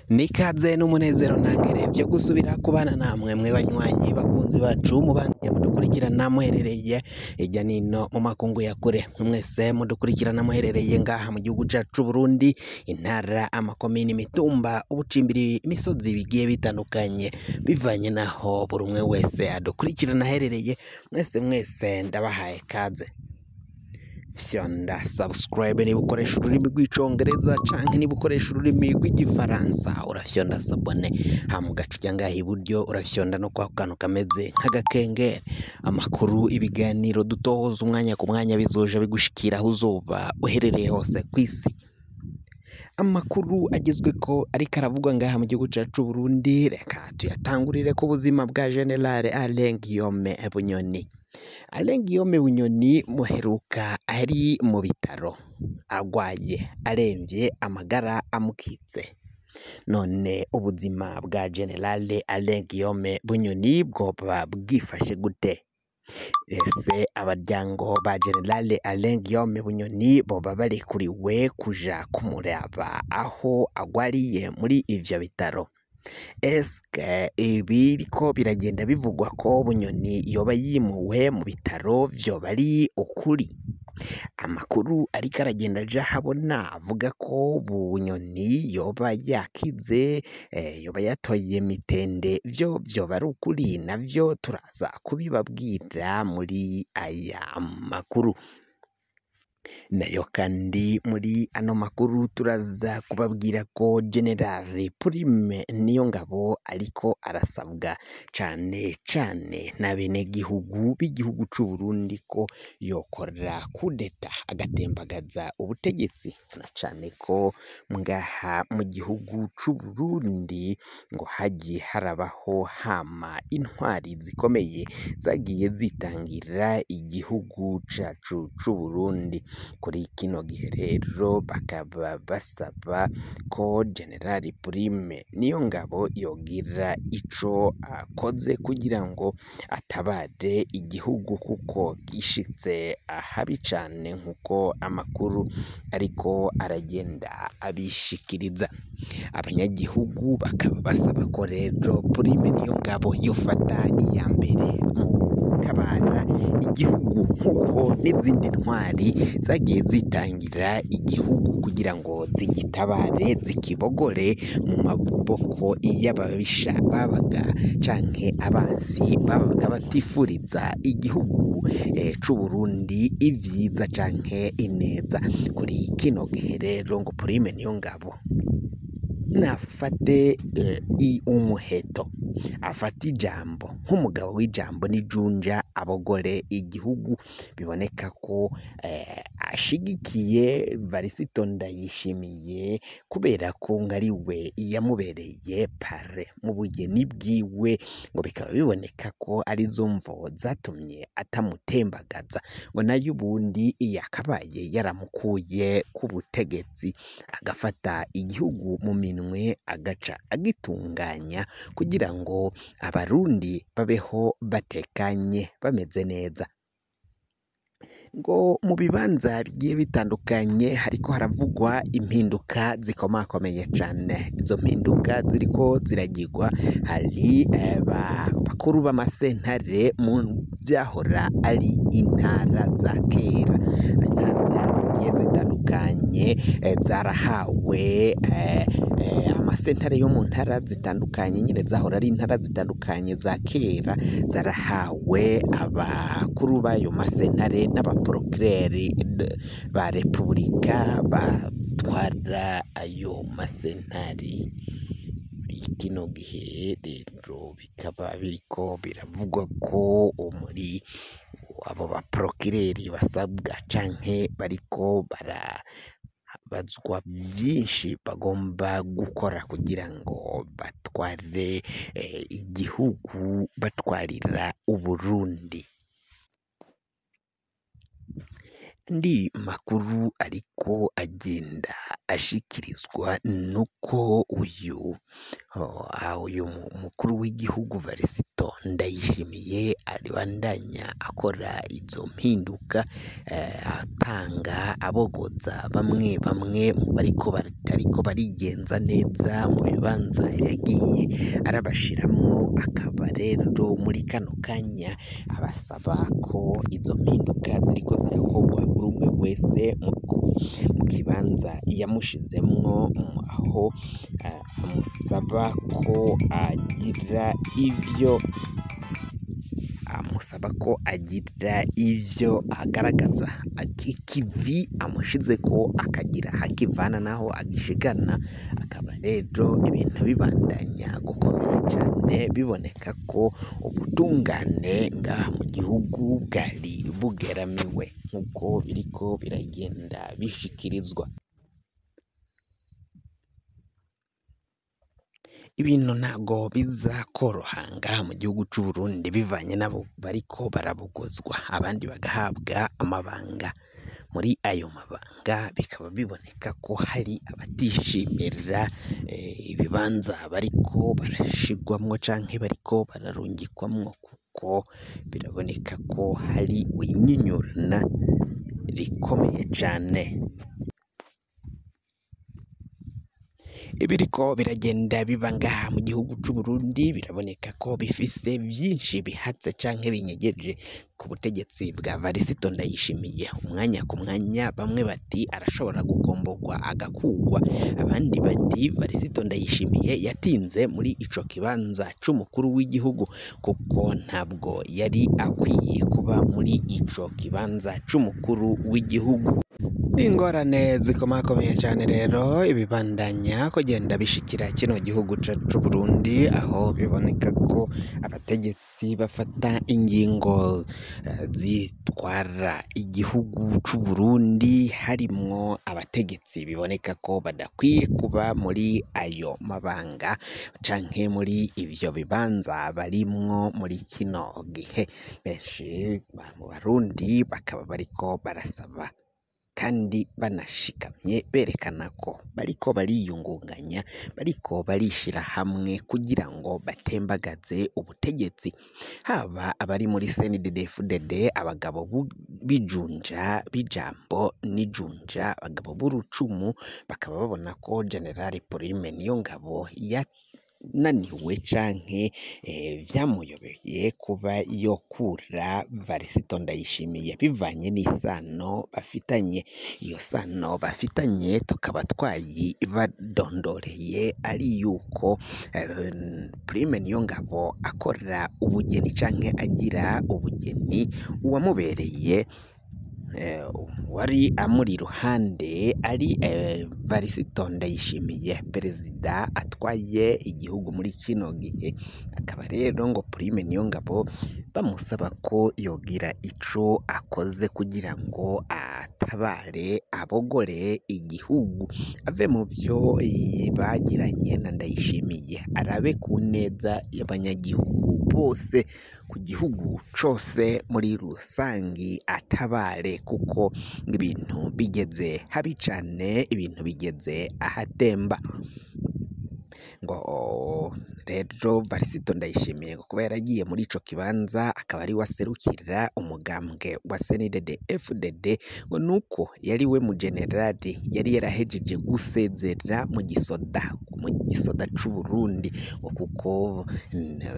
Nikaze n'umunezero ntangere vyo gusubira kubana namwe mwe banywanyi bakunzi bacu mubandanye mudukurikirana muherereye hirya nino mu makungu ya kure, mwese mudukurikirana muherereye ngaha mu gihugu cacu Burundi, intara, amakomini, imitumba, ubucimbiri, imisozi bigiye bitandukanye bivanye naho buri umwe wese adukurikirana aherereye. Mwese mwese ndabahaye kaze. Fyonda subscribe niba ukoresha ururimi rw'icongereza canke niba ukoresha ururimi rw'igifaransa urafyonda s'abonner, hama ugaca uja ngaha iburyo urafyonda no kwa kantu kameze nk'agakengeri. Amakuru, ibiganiro dutohoza umwanya ku mwanya bizoja bigushikira aho uzoba uherereye hose kw'isi. Amakuru agezweko ariko aravugwa ngaha mu gihugu cacu Burundi, reka tuyatangurire ku buzima bwa General Alain Guillaume Bunyoni. Alain Guillaume Bunyoni muheruka ari mu bitaro arwaye aremvye amagara amukitse. None ubuzima bwa General Alain Guillaume Bunyoni bwoba bwifashe gute? Ese abaryango ba General Alain Guillaume Bunyoni boba barekuriwe kuja kumuraba aho agwariye muri ivyo bitaro? Eske ibiriko biragenda bivugwa ko Bunyoni yoba yimuwe mu bitaro vyoba ari ukuri? Amakuru ariko aragenda aja ahabona avuga ko Bunyoni yoba yakize, yoba yatoye mitende, vyo vyoba ari ukuri? Navyo turaza kubibabwira muri aya makuru. Nayo kandi muri ano makuru turaza kubabwira ko General Prime Niyongabo ariko arasabwa cane cane n'abenegihugu b'igihugu c'Uburundi ko yokora kudeta agatembagaza ubutegetsi, na cane ko ngaha mu gihugu c'Uburundi ngo hagiye harabaho hama intwari zikomeye zagiye zitangira igihugu cacu c'Uburundi. Kuri kino gihe rero bakaba basaba ko General Prime Niyongabo yogira ico akoze kugira ngo atabare igihugu kuko gishitse ahabi cane nkuko amakuru ariko aragenda abishikiriza. Abanyagihugu bakaba basaba ko rero Prime Niyongabo yofata iya mbere mu gutabara igihugu nkuko n'izindi ntwari zagiye zitangira igihugu kugira ngo zigitabare zikibogore mu maboko y'ababisha babaga canke abansi babaga batifuriza igihugu c'Uburundi ivyiza canke ineza. Kuri kino gihe rero ngo Prime Niyongabo nafate umuheto, afate ijambo nk'umugabo w'ijambo n'ijunja abogore igihugu. Biboneka ko ashigikiye Varisito Ndayishimiye kubera ko ngo ari we yamubereye pare mu bugeni bwiwe, ngo bikaba biboneka ko arizo mvo zatumye atamutembagaza, ngo nayo ubundi yakabaye yaramukuye ku butegetsi agafata igihugu mu minwe agaca agitunganya kugira ngo abarundi babeho batekanye bameze neza. Ngo mu bibanza bigiye bitandukanye hariko haravugwa impinduka zikomakomeye cane. Izo mpinduka ziriko ziragirwa, hari bakuru b'amasentare mu vyahora ari intara za kera, intara zigiye zitandukanye zarahawe amasentare yo mu ntara zitandukanye nyene zahora ari intara zitandukanye za kera, zarahawe abakuru b'ayo masentare n'abaprokireri ba repubulika batwara ayo masentare. Muri kino gihe rero bikaba biriko biravugwa ko muri abo baprokireri basabwa canke bariko barabazwa vyinshi bagomba gukora kugira ngo batware igihugu batwarira Uburundi. Andi makuru ariko agenda ashikirizwa nuko uyu mukuru w'igihugu Varisito Ndayishimiye abandanya akora izo mpinduka, atanga abogoza bamwe bamwe mu bariko batariko barigenza neza mu bibanza yagiye arabashiramwo, akaba rero muri kano kanya abasaba ko izo mpinduka ziriko zirakorwa buri umwe wese mu kibanza yamushizemwo, aho amusaba ko agira ivyo agaragaza, ikivi amushizeko akagira hakivana naho agishigana, akaba rero ibintu bibandanya gukomera cane, biboneka ko ubutungane ngaha mu gihugu bwari bugeramiwe nk'uko biriko biragenda bishikirizwa. Ibintu ntago biza koroha ngaha mu gihugu c'u Burundi bivanye nabo bariko barabogozwa, abandi bagahabwa amabanga. Muri ayo mabanga bikaba biboneka ko hari abatishimira ibibanza bariko barashigwamwo canke bariko bararungikwamwo, kuko biraboneka ko hari inyinyurana rikomeye cane. Ibiriko biragenda biba ngaha mu gihugu c'u Burundi biraboneka ko bifise vyinshi bihatse canke binyegeje ku butegetsi bwa Varisito Ndayishimiye. Umwanya ku mwanya bamwe bati arashobora gukomborwa agakugwa, abandi bati Varisito Ndayishimiye yatinze muri ico kibanza c'umukuru w'igihugu kuko ntabwo yari akwiye kuba muri ico kibanza c'umukuru w'igihugu. Ingorane zikomakomeye cane rero ibibandanya kugenda bishikira kino gihugu c'u Burundi, aho biboneka ko abategetsi bafata ingingo zitwara igihugu c'u Burundi, harimwo abategetsi biboneka ko badakwiye kuba muri ayo mabanga canke muri ivyo bibanza barimwo muri kino gihe. Benshi mu Barundi bakaba bariko barasaba kandi banashikamye berekana ko bariko bariyungunganya, bariko barishira hamwe kugira ngo batembagaze ubutegetsi, haba abari muri CNDD-FDD, abagabo bijunja bijambo n'ijunja, abagabo b'urucumu, bakaba babona ko General Prime Niyongabo yananiwe canke vyamuyobeye kuba yokura Varisito Ndayishimiye bivanye n'isano bafitanye. Iyo sano bafitanye tukaba twayibadondoreye ari yuko Prime Niyongabo akora ubugeni canke agira ubugeni, uwamubereye wari amuri iruhande ari Varisito Ndayishimiye, perezida atwaye igihugu muri kino gihe. Akaba rero ngo Prime Niyongabo bamusaba ko yogira ico akoze kugira ngo atabare abogore igihugu, ave mu vyo bagiranye na Ndayishimiye, arabe ku neza y'abanyagihugu bose, ku gihugu cose muri rusangi, atabare kuko ibintu bigeze habi cane, ibintu bigeze ahatemba. Ngo rero Varisito Ndayishimiye ngo kuba yaragiye muri ico kibanza akaba ari waserukira umugambwe wa CNDD-FDD, ngo nuko yari we mu generali yari yarahejeje gusezera mu gisoda c'u Burundi, ngo kuko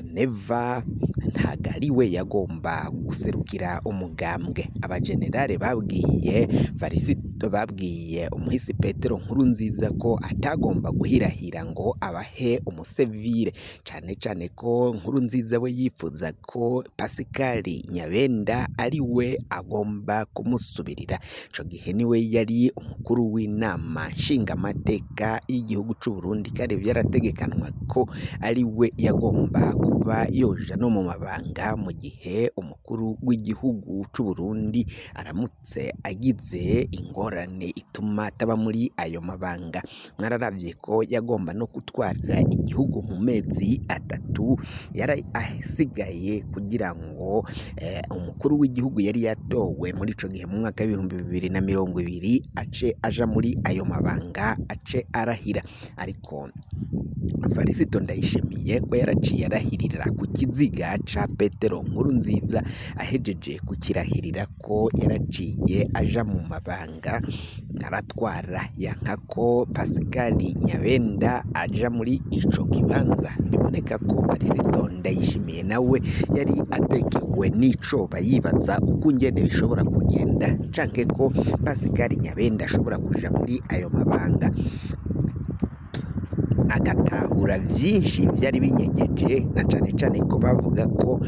Neva ntago ari we yagomba guserukira umugambwe. Abagenerale babwiye Varisito, babwiye umuhisi Petero Nkurunziza ko atagomba guhirahira ngo abahe umusevire, cane cane ko Nkurunziza we yifuza ko Pascal Nyabenda ari we agomba kumusubirira. Ico gihe niwe yari umukuru w'inama nshingamateka y'igihugu c'u Burundi, kandi vyarategekanwa ko ari we yagomba kuba yoja no mu mabanga mu gihe umukuru w'igihugu c'u Burundi aramutse agize ingorane ituma ataba muri muri ayo mabanga. Mwararavye ko yagomba no gutwara igihugu mu mezi 3 yari asigaye kugira ngo umukuru w'igihugu yari yatowe muri ico gihe mu mwaka w'2020 ace aja muri ayo mabanga, ace arahira. Ariko Varisito Ndayishimiye we yaraciye arahirira ku kiziga ca Petero Nkurunziza, ahejeje kukirahirira ko yaraciye aja mu mabanga aratwara, yanka ko Pascal Nyabenda aja muri ico kibanza. Biboneka ko Varisito Ndayishimiye nawe yari atekewe n'icoba, yibaza ukungene bishobora kugenda canke ko Pascal Nyabenda ashobora kuja muri ayo mabanga agatahura vyinshi vyari binyegeje, na cane cane ko bavuga ko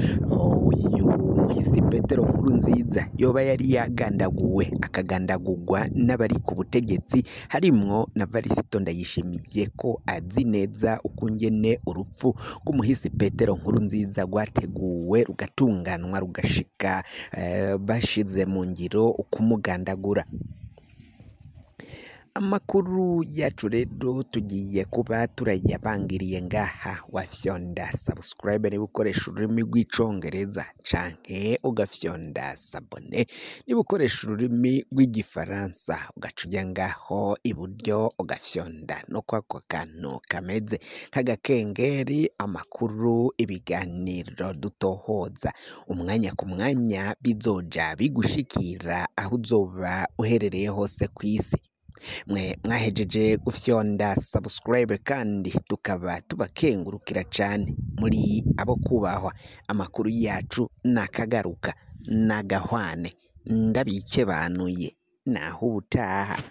uyu muhisi Petero Nkurunziza yoba yari yagandaguwe, akagandagurwa n'abari ku butegetsi harimwo na Varisito Ndayishimiye, ko azi neza ukungene urupfu rw'umuhisi Petero Nkurunziza rwateguwe rugatunganwa rugashika bashize mu ngiro ukumugandagura. Amakuru yacu rero tugiye kuba turayabangiriye ngaha. Wafyonda subscribe niba ukoresha ururimi rw'icongereza, canke ugafyonda s'abonner niba ukoresha ururimi rw'igifaransa, ugaca uja ngaho iburyo ugafyonda no kwako kantu kameze nk'agakengeri. Amakuru, ibiganiro dutohoza umwanya ku mwanya bizoja bigushikira aho uzoba uherereye hose kw'isi. Mwe mwahejeje gufyonda subscribe kandi tukaba tubakengurukira cane, muri abo kubahwa. Amakuru yacu nakagaruka nagahwane, ndabikebanuye naho ubutaha.